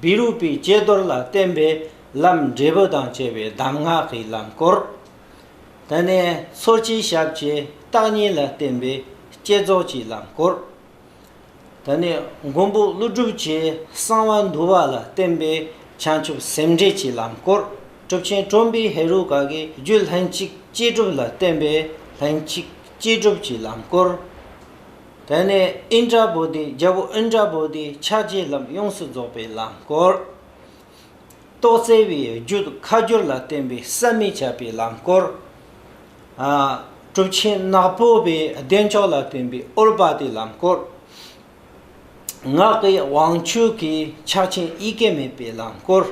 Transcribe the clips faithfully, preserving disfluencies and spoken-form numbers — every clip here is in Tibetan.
བཻ་རོ་པའི་ཀྱེ་རྡོར་ལ་བརྟེན་པའི་ལམ་འབྲས་བུ་དང་བཅས་པའི་གདམས་ངག་གི་ལམ་སྐོར། དེ་ནས་སོར་ཆུད་ཞབས་ཀྱི་བརྟག་གཉིས་ལ་བརྟེན་པའི་བསྐྱེད་རྫོགས་ཀྱི་ལམ་སྐོར། དེ་ནས་མགོན་པོ་ཀླུ་སྒྲུབ་ཀྱི་གསང་བ་འདུས་པ་ལ་བརྟེན་པའི་བྱང་ཆུབ་སེམས་འགྲེལ་གྱི་ལམ་སྐོར། གྲུབ་ཆེན་ཁྲོམ་པའི་ཧེ་རུ་ཀ་གི་རྒྱུད་ལྷན་ཅིག་སྐྱེས་གྲུབ་ལ་བརྟེན་པའི་ལྷན་ཅིག་སྐྱེས་གྲུབ་ཀྱི་ལམ་སྐོར། དེ་ནས་ཨིནྡྲ་བོ་དྷི། རྒྱལ་པོ་ཨིནྡྲ་བོ་དྷིའི་ཕྱག་རྒྱའི་ལམ་ཡོངས་སུ་རྫོགས་པའི་ལམ་སྐོར། རྟོགས་བརྩེ་བའི་རྒྱུད་ཁ་སྦྱོར་ལ་བརྟེན་པའི་བསམ་མི་ཁྱབ་པའི་ལམ་སྐོར། ཨ། གྲུབ་ཆེན་ནག་པོ་པའི་བདེ་མཆོག་ལ་བརྟེན་པའི་ཨུཏྤལ་ལམ་སྐོར། ངག་གི་དབང་ཕྱུག་གི་ཕྱག་ཆེན་ཡི་གེ་མེད་པའི་ལམ་སྐོར།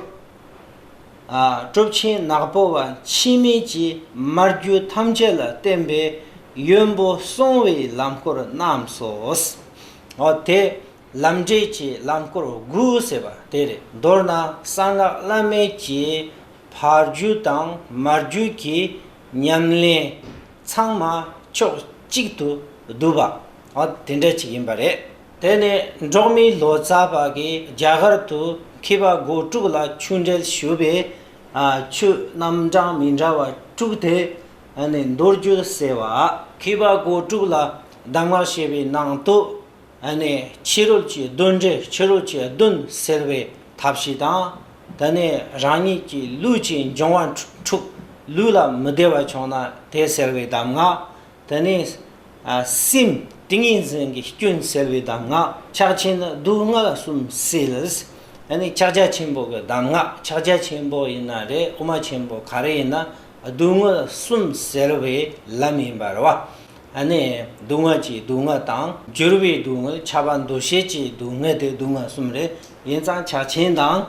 ཨ། གྲུབ་ཆེན་ནག་པོ་པ་འཆི་མེད་ཀྱི་མར་རྒྱུད་ཐམས་ཅད་ལ་བརྟེན་པའི་ཡོན་པོ་གསུང་བའི་ལམ་སྐོར་རྣམས་སོ། འོ་དེ། ལམ་འབྲས་ཀྱི་ལམ་སྐོར་དགུ་ཟེར་བ་དེ་རེད། མདོར་ན་གསང་སྔགས་བླ་མེད་ཀྱི་ཕ་རྒྱུད་དང་མ་རྒྱུད་ཀྱི་ཉམས་ལེན་ཚང་མ་ཕྱོགས་གཅིག་ཏུ་བསྡུས་པ། འོ་དེ་འདྲ་ཅིག་ཡིན་པ་རེད། དེ་ནས་འབྲོག་མི་ལོ་ཙཱ་བ་གིས་རྒྱ་གར་དུ་མཁས་པ་སྒོ་དྲུག་ལ་ཆོས་འབྲེལ་ཞུས་པས། ཨ། ཆོས་རྣམ་གྲངས་མི་འདྲ་བ་དྲུག་དེ། ཨ་ནི་མདོ་རྒྱུད་ཟེར་བ། མཁས་པ་སྒོ་དྲུག་ལ་གདམས་ངག་བཤད་པའི་ནང་དུ། ཨ་ནི་ཕྱི་རོལ་གྱི་གདོན་འདྲེ། ཕྱི་རོལ་གྱི་གདོན་སེལ་བའི་ཐབས་ཤེས་དང་། དེ་ནས་རང་ཉིད་ཀྱི་ལུས་ཀྱི་འབྱུང་བ་འཁྲུགས། ལུས་ལ་མི་བདེ་བ་བྱུང་ན་དེ་སེལ་བའི་གདམས་ངག་དེ་ནས། ཨ། སེམས་ཏིང་ངེ་འཛིན་གྱི་སྐྱོན་སེལ་བའི་གདམས་ངག་ཕྱག་ཆེན་སྡུག་བསྔལ་གསུམ་སེལ། ཨ་ནི་ཕྱག་རྒྱ་ཆེན་པོ་གི་གདམས་ངག་ཕྱག་རྒྱ་ཆེན་པོ་ཡིན་ན་རེད། དབུ་མ་ཆེན་པོ་ག་རེ་ཡིན་ན། སྡུག་བསྔལ་གསུམ་སེལ་བའི་ལམ་ཡིན་པ་རེད་བ། ཨ་ནི་སྡུག་བསྔལ་གྱི་སྡུག་བསྔལ་དང་། འགྱུར་བའི་སྡུག་བསྔལ། ཁྱབ་པ་འདུ་བྱེད་ཀྱི་སྡུག་བསྔལ་དེ་སྡུག་བསྔལ་གསུམ་རེད། ཡིན་ཙང་ཕྱག་ཆེན་དང་།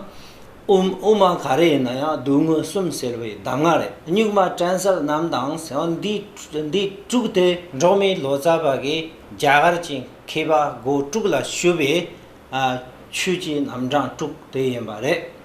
དབུ་དབུ་མ་ག་རེ་ཡིན་ན་ཡང་སྡུག་བསྔལ་གསུམ་སེལ་བའི་གདམས་ངག་རེད། སྨྱུག་མ་དྲན་གསལ་རྣམས་དང་ཟེར་བ་འདི། འདི་དྲུག་དེ་འབྲོག་མི་ལོ་ཙཱ་བ་གིས་རྒྱ་གར་གྱི་མཁས་པ་སྒོ་དྲུག་ལ་ཞུས་པའི། ཨ། ཆོས་ཀྱི་རྣམ་གྲངས་དྲུག་དེ་ཡིན་པ་རེད།